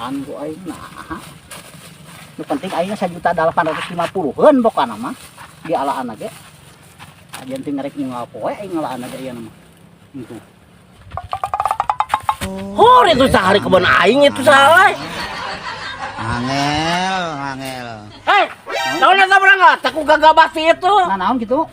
Dialaan ku aing, nah. Nu penting aing 1.850.000 pokona mah. Dialaan ge. Aja teu ngarek unggal poe aing ngalaan ge ieu mah. Itu. Hor, itu sehari kebun aing itu salah. Angel, angel. Hei, naon eta berangkat? Ku gagabah si itu. Nah, naon gitu?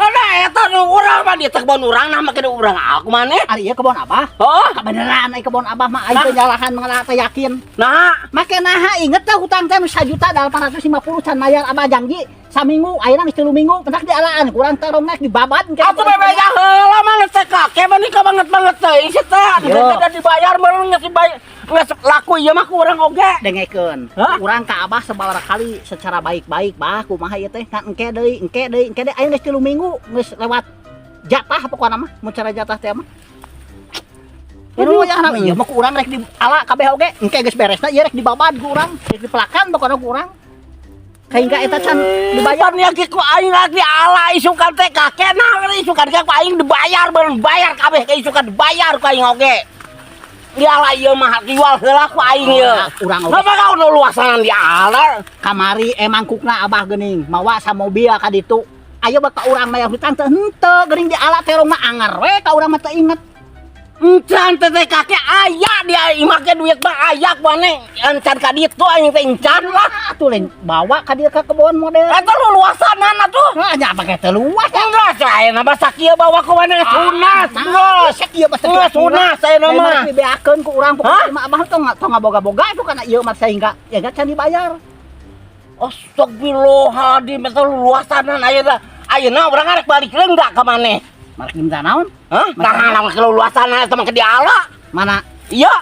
Ada eta nu urang mah dia teh kebun urang, nah make urang aku maneh. Ari ieu kebon Abah? Oh, Kebeneran ai kebon Abah mah aing teu nyalahan mengalah teh yakin. Nah, Make naha inget teh hutang teh 1.850.000 can mayar, Abah janji saminggu, ayeuna geus 3 minggu pentak dialaan kurang terong nek dibabat engke. Atuh bebeja heula mana teh kakek mah nikah banget banget teh isi teh. Yo. Geus dibayar meureun geus dibayar. Geus laku ieu mah ku urang oge. Dengekeun. Hah? Urang ka Abah sababaraha kali secara baik-baik, Bah, kumaha ieu teh ngan engke deui, engke deui, engke deui, ayeuna geus 3 minggu, geus lewat jatah pokona mah, mun cara jatah teh mah. Aduh, ya nah, ieu mah ku urang rek di ala kabeh oge, engke geus beresna ieu rek dibabad ku urang, rek dipelakan pokona ku urang. Kaingka eta can dibayar. Dibayar nya ku aing lagi ala isukan teh kakek, nah isukan teh ku aing dibayar beun bayar kabeh ke isukan dibayar ku aing oge. Diala ieu mah jual heula ku aing ieu. Urang oge. Kenapa kau nu luasanan diala? Kamari emang kukna Abah geuning mawa samobil ka ditu. Ayo baka urang mayar hutang teh henteu geuning diala terong mah anger we ka urang mah teu inget. Encan teh teh kakek aya dia imah ge duit mah aya ku maneh. Encan ka ditu aing teh encan lah. Atuh lain bawa ka dieu ka kebon model. Eta lu luasanan atuh. Nah, nya pake teu luas ya. Enggak, saya nama sakieu bawa ku maneh lunas. Nah, Geus. sakieu mah. Geus lunas saya nama. Dibeakeun ku urang Hah? pokokna mah Abah tong ngaboga-boga itu kana ieu mah sehingga ya can dibayar. Astagfirullahaladzim, eta luasanan ayeuna. Ayeuna urang arek balik deui enggak ka maneh? Marek minta naon? Hah? Nah, nama keluasan eta mah ke diala. Mana? Iya.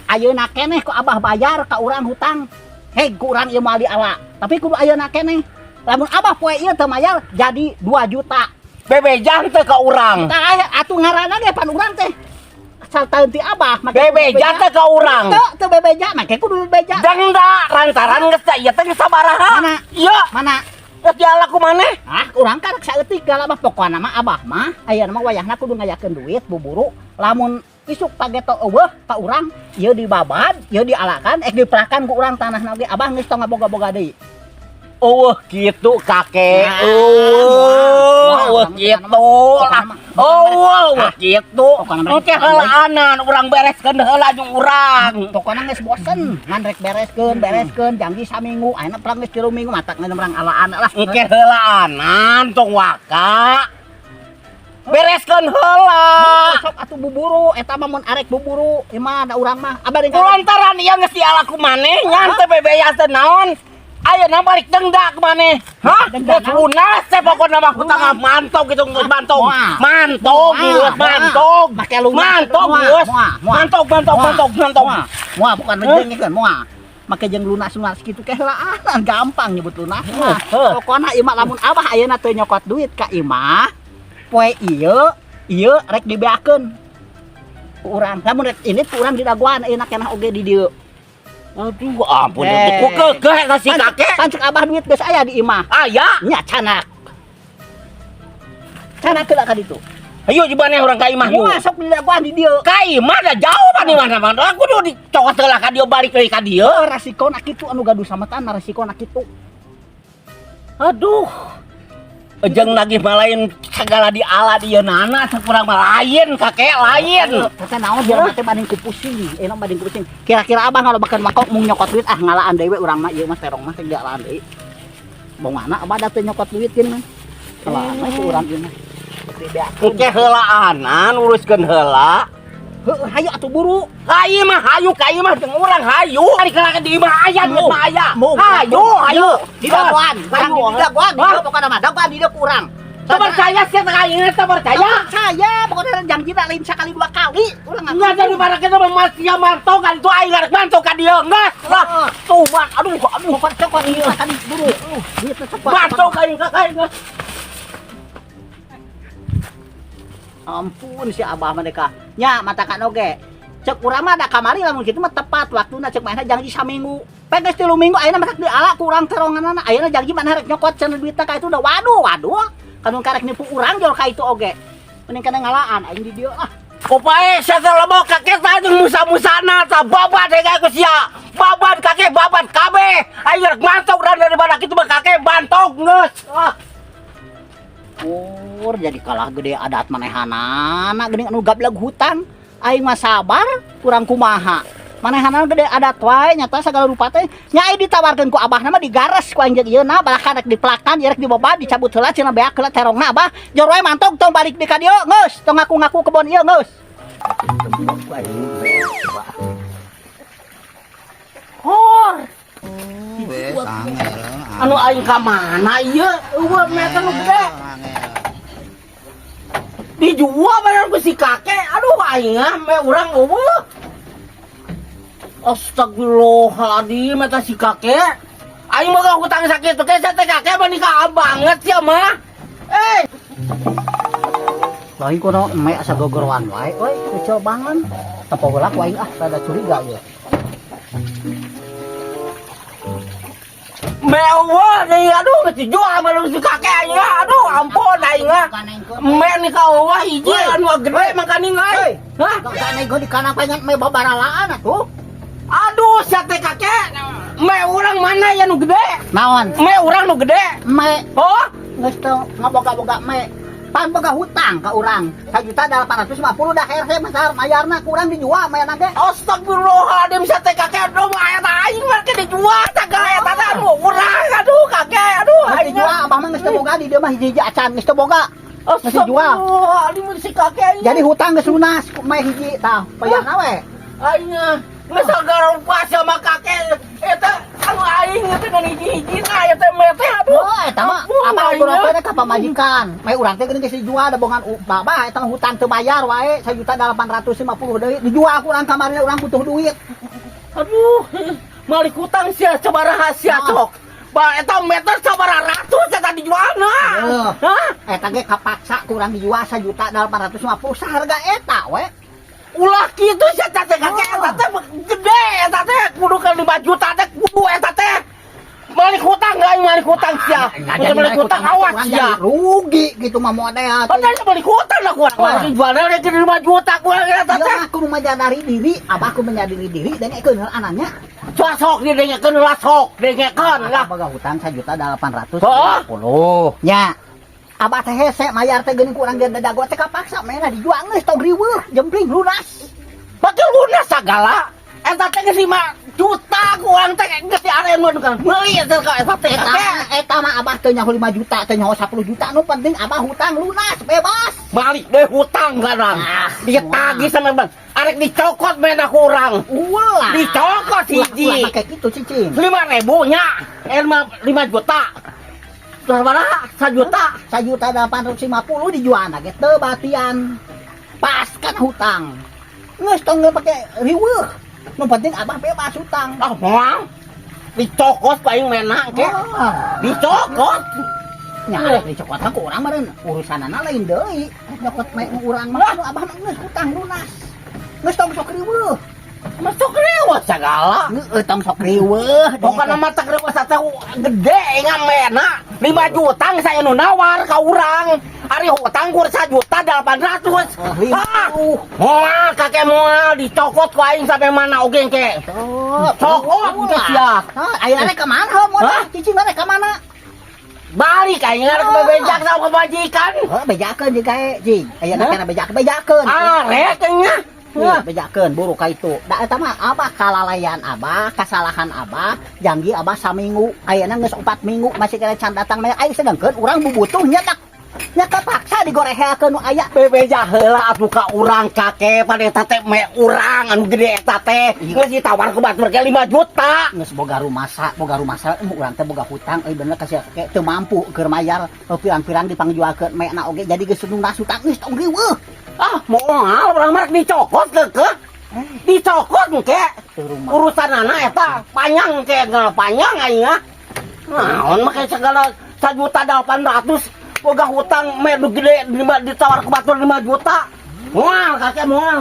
Ayeuna keneh ku Abah bayar ka urang hutang. Hei, ku urang ieu moal diala. Tapi kudu ayeuna keneh. Lamun Abah poe ieu teu mayar jadi 2 juta. Bebejan teh ka urang. Tah aya atuh ngaranna ge pan urang teh. Asal taeun ti Abah make kudu Bebeja teh ka urang. Teu, teu bebeja, make kudu bebeja. Dengda lantaran geus teh ieu teh geus sabaraha? Mana? Iya, Mana? Geus diala ku maneh. Ah, urang kan saeutik galak mah pokona mah Abah mah ayeuna mah wayahna kudu ngayakeun duit buburu. Lamun isuk pageto eueuh ka urang, ieu dibabad, ieu dialakan, ek dipelakan ku urang tanahna oge Abah geus tong ngaboga-boga deui. Eueuh kitu kakek. Nah, Eueuh, moal, eueuh moal, kitu lah. Pokona Eueuh, kitu. Pokona mah Engke heulaanan urang bereskeun heula jeung urang. Pokona geus bosen, ngan rek bereskeun, bereskeun janji saminggu, ayeuna perang geus 3 minggu matak ngeun urang alaan lah. Engke heulaanan tong waka. Bereskeun heula. Sok atuh buburu, eta mah mun arek buburu, ieu mah da urang mah. Abah deui Lantaran ieu geus diala ku maneh nyan teh bebeya teh naon? Ayeuna balik dengda ku maneh. Hah? Dengda Geus lunas teh pokona mah hutang mantog gitu geus mantog. Moal. Mantog Moal, geus mantog. Make lunas. Mantog Moal, geus. moal, moal. Mantog mantog Moal. mantog mantog. Moal, moal bukan jeung kan moal. Make jeung lunas-lunas kitu ke heulaan gampang nyebut lunas mah. Heuh. Pokona ieu mah lamun Abah ayeuna teu nyokot duit ka imah, poe ieu ieu rek dibeakeun ku urang. Lamun rek ini ku urang didagoan ayeuna kenah oge di dieu. Aduh, ampun Eh. ku keukeuh eta si kakek. Pancek Abah duit geus aya di imah. Aya. Nya canak. Canak heula ka ditu. Ayo jibaneh urang ka imah Moal sok didagoan di dieu. Ka imah da jauh pan imah mah. Aku kudu dicokot heula ka dieu balik deui ka dieu. Oh, rasikona kitu anu gaduh sametan mah rasikona kitu. Aduh. Ejeng nagih mah lain segala di ala di nana sakurang mah lain kakek lain. Kata naon biar mah teh banding ku pusing, enak banding ku pusing. Kira-kira Abah ngalobakeun mangkok mung nyokot duit ah ngalaan deui we urang mah ieu mah terong mah teh dialaan deui. Bongana Abah da teu nyokot duit geuning mah. Ngalaan we ku urang ieu mah. Dibeakeun. Engke heulaanan uruskeun heula. Heuh, hayu atuh buru. Ka ieu mah hayu ka ieu mah jeung urang hayu. Ari ka di imah aya duit mah aya. Mung. Hayu hayu. Di dagoan, urang Hayu. di dagoan, di Hah? dieu pokona mah dagoan di dieu ku urang. Teu percaya sia teh ka ieu teh percaya. Percaya, pokoknya janji lain sekali dua kali. Urang Enggak jadi barang kita mah sia mantog kan itu aing arek mantog ka dieu geus lah. Tuh man, aduh aduh. Cokot cokot ieu tadi buru. Duit cokot. Mantog aing ka aing. Ampun si Abah mah deka. Nya matakan oge. Cek urang mah da kamari lamun kitu mah tepat waktuna cek manehna janji saminggu. Pe geus 3 minggu ayeuna matak diala ku urang teronganana. Ayeuna janji manehna rek nyokot cenah duitna ka itu udah waduh waduh. Kanu karek nipu urang jol ka itu oge. Mending kana ngalaan aing di dieu ah. Popae sia teh lebok kakek tah jeung musa-musana tah babat deui ku sia. Babat kakek, babat kabeh. Aing rek mantog dan daripada kitu mah kakek bantog geus. Ah. Pur, jadi kalah gede adat manehanana geuning anu gableg hutang. Aing mah sabar, kurang kumaha. Manehanana gede adat wae nyata sagala rupa teh. Nya ai ditawarkeun ku abahna mah digares ku aing jeung ieu na balakan rek dipelakan, rek diboba, dicabut heula cenah, beak heula terongna abah. Jor wae mantog, tong balik di ka dieu geus, tong ngaku-ngaku kebon ieu geus. Ku aing. Hor. Wes angel. Anu aing ka mana ieu? Eueuh meter nu gede. Dijual bayar ku si kakek. Aduh, aing ah me urang eueuh. Astagfirullahaladzim, eta si kakek. Aing mah hutang sakitu teh teh kakek mah nikah banget sia mah. Eh, Lain kuno eme asa gogoroan wae euy, kecil banget. Tempo heula ku aing ah, rada curiga ieu. Me eueuh deui, aduh, geus dijual mah si kakek aing ah. Aduh, ampun aing ah. Me nikah eueuh hiji anu gede makaning euy. Hah? Gak nego di kana pengen me babaralaan atuh. Aduh, sia teh kakek. Me urang mana ya nu gede? Naon? Me urang nu gede. Me Oh, geus teu ngaboga-boga me. Pan boga hutang ka urang. 1.850.000 dah herse masar mayarna kurang dijual mayarna ge. Astagfirullahaladzim, sia teh kakek, aduh mah eta aing mah ke dijual sagala eta teh anu urang, aduh kakek, aduh Geus aing dijual abah mah geus teu boga di dieu mah hiji-hiji acan geus teu boga. Geus dijual. Astagfirullahaladzim si kakek aing. Jadi hutang geus lunas me hiji tah bayarna we. Aing ah geus sagala rupa sama kakek eta anu aing teh ngan hiji-hiji na eta me teh, aduh. Oh, eta mah Ampun, apa aing urang ah. teh ka pamajikan. Me urang teh geuning geus dijual da bongan babah eta mah hutang teu bayar wae 1.850.000 deui dijual ku urang kamarina, urang butuh duit. Aduh, malik hutang sia sabaraha sia Naon? Cok. Ba eta meter sabaraha ratus eta dijualna. Heuh. Hah? Eta ge kapaksa ku urang dijual 1.850.000 saharga eta we. Ulah kitu sia teh kakek, Oh. eta teh gede, eta teh kudu ke 5 juta teh kudu eta teh. Malik hutang aing, malik hutang sia. Nah, Untuk malik hutang awas urang sia. jadi rugi gitu mah model. Padahal malik hutang lah kurang. Wah. Dijualna rek 5 juta kurang eta Iya teh. mah kudu menyadari diri, abah kudu menyadari diri dengekeun heula ananya. Sok sok didengekeun lah, sok dengekeun lah. Abah boga hutang 1.850.000. Oh. Nya. Abah teh hese mayar teh geuning ku urang ge dago teh kapaksa mena dijual geus tong riweuh jempling lunas. Pake lunas sagala. Eta teh geus 5 juta kurang teh geus diareun mun kan. Meuli eta ka eta teh Eta kakek. Eta mah abah teu nyaho 5 juta, teu nyaho 10 juta, nu penting abah hutang lunas bebas. Balik deh hutang kadang. Ah, Ditagih sama bang. Arek dicokot mena kurang. Ulah. Dicokot Ulah, hiji. ulah make kitu cicing. 5.000 nya. Eh, 5 juta. Berapa? 1 juta. 1.850.000 dijual ge teu batian. Pas kan hutang. Geus tong pake riweuh. Nu penting abah bebas hutang. Ah, moal. Dicokot paling mena ke. Oh. Dicokot. Nya arek dicokot mah ku urang meureun urusanana lain deui. Rek nyokot me urang mah nu abah mah geus hutang lunas. Geus tong sok riweuh. Masuk riweuh segala. Heueuh, tong sok riweuh. Pokoknya mah tak riweuh satu gede ingat mena. 5 juta saya nu nawar ka urang. Ari hutang kur 1.800.000. Oh, lima Ah, puluh. moal kakek moal dicokot ku aing sampai mana oge ke. Oh, Cokot geus sia. Hah, ayeuna rek ka mana modal? Hah? Cicing rek ka mana? Balik aing rek Ah. bebejak sama kebajikan. Oh, bejakeun jeung kae, cing. Ayeuna Hah? kana bejak bejakeun. Ah, rek nya. Heuh, bejakeun buru ka itu. Da eta mah abah kalalayan abah, kasalahan abah, janji abah saminggu, ayeuna geus 4 minggu masih kena can datang mah aing sedengkeun urang bubutuh nya tak nya kapaksa digoreheakeun nu aya. Bebeja heula atuh ka urang kakek, pada eta teh me urang anu gede eta teh. Iya. Geus ditawar ku batur ge 5 juta. Geus boga rumasa, boga rumasa, urang teh boga hutang euy bener ka sia kakek teu mampu keur mayar pirang-pirang dipangjualkeun mena oge jadi geus lunas hutang geus tong riweuh. Ah, moal urang mah rek dicokot keukeuh. Dicokot engke. Teu rumah. Urusan anak eta panjang ke panjang aing ah. Naon make segala 1.800.000 boga hutang me nu gede lima ditawar ku batur 5 juta. Moal kakek moal.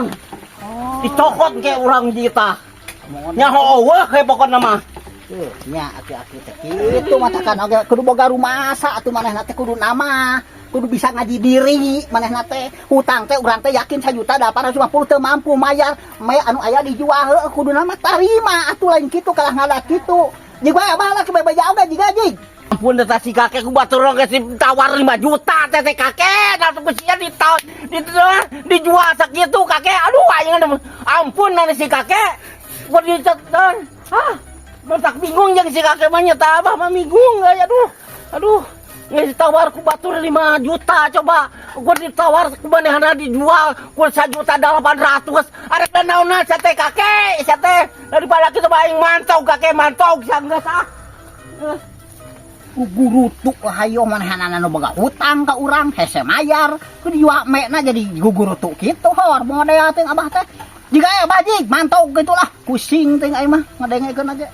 Oh. Dicokot ke urang juta. Mohon. Nyaho eueuh ke pokona mah. Tuh, nya aki-aki teh kitu matakan oge kudu boga rumasa atuh manehna teh kudu nama. Kudu bisa ngaji diri manehna teh. Hutang teh urang teh yakin 1.850.000 teu mampu mayar. Me anu aya dijual heueuh kuduna mah tarima atuh, lain kitu kalah ngadat kitu. Jig wae Abah lah ke bebeja oge jiga jig. Ampun teh si kakek, ku batur geus ditawar 5 juta teh teh kakek. Da ku sia ditawar di, dijual sakitu kakek. Aduh, aing ampun nana si kakek. Gua di ah, tak bingung jeung si kakek mah nya, Abah mah bingung euy, aduh. Aduh. Geus ditawar ku batur 5 juta coba. Gua ditawar ku manehna dijual ku 1.800.000. Arek naonna sia teh kakek, sia teh. Daripada kitu mah aing mantau kakek, mantau sia geus ah. Gugurutuk lah hayo manehna nu boga hutang ka urang hese mayar kudu dijual mekna jadi gugurutuk kitu, hor model teh Abah teh. Jika aya Abah jig mantau gitu lah, pusing teh aing mah ngadengekeun aja.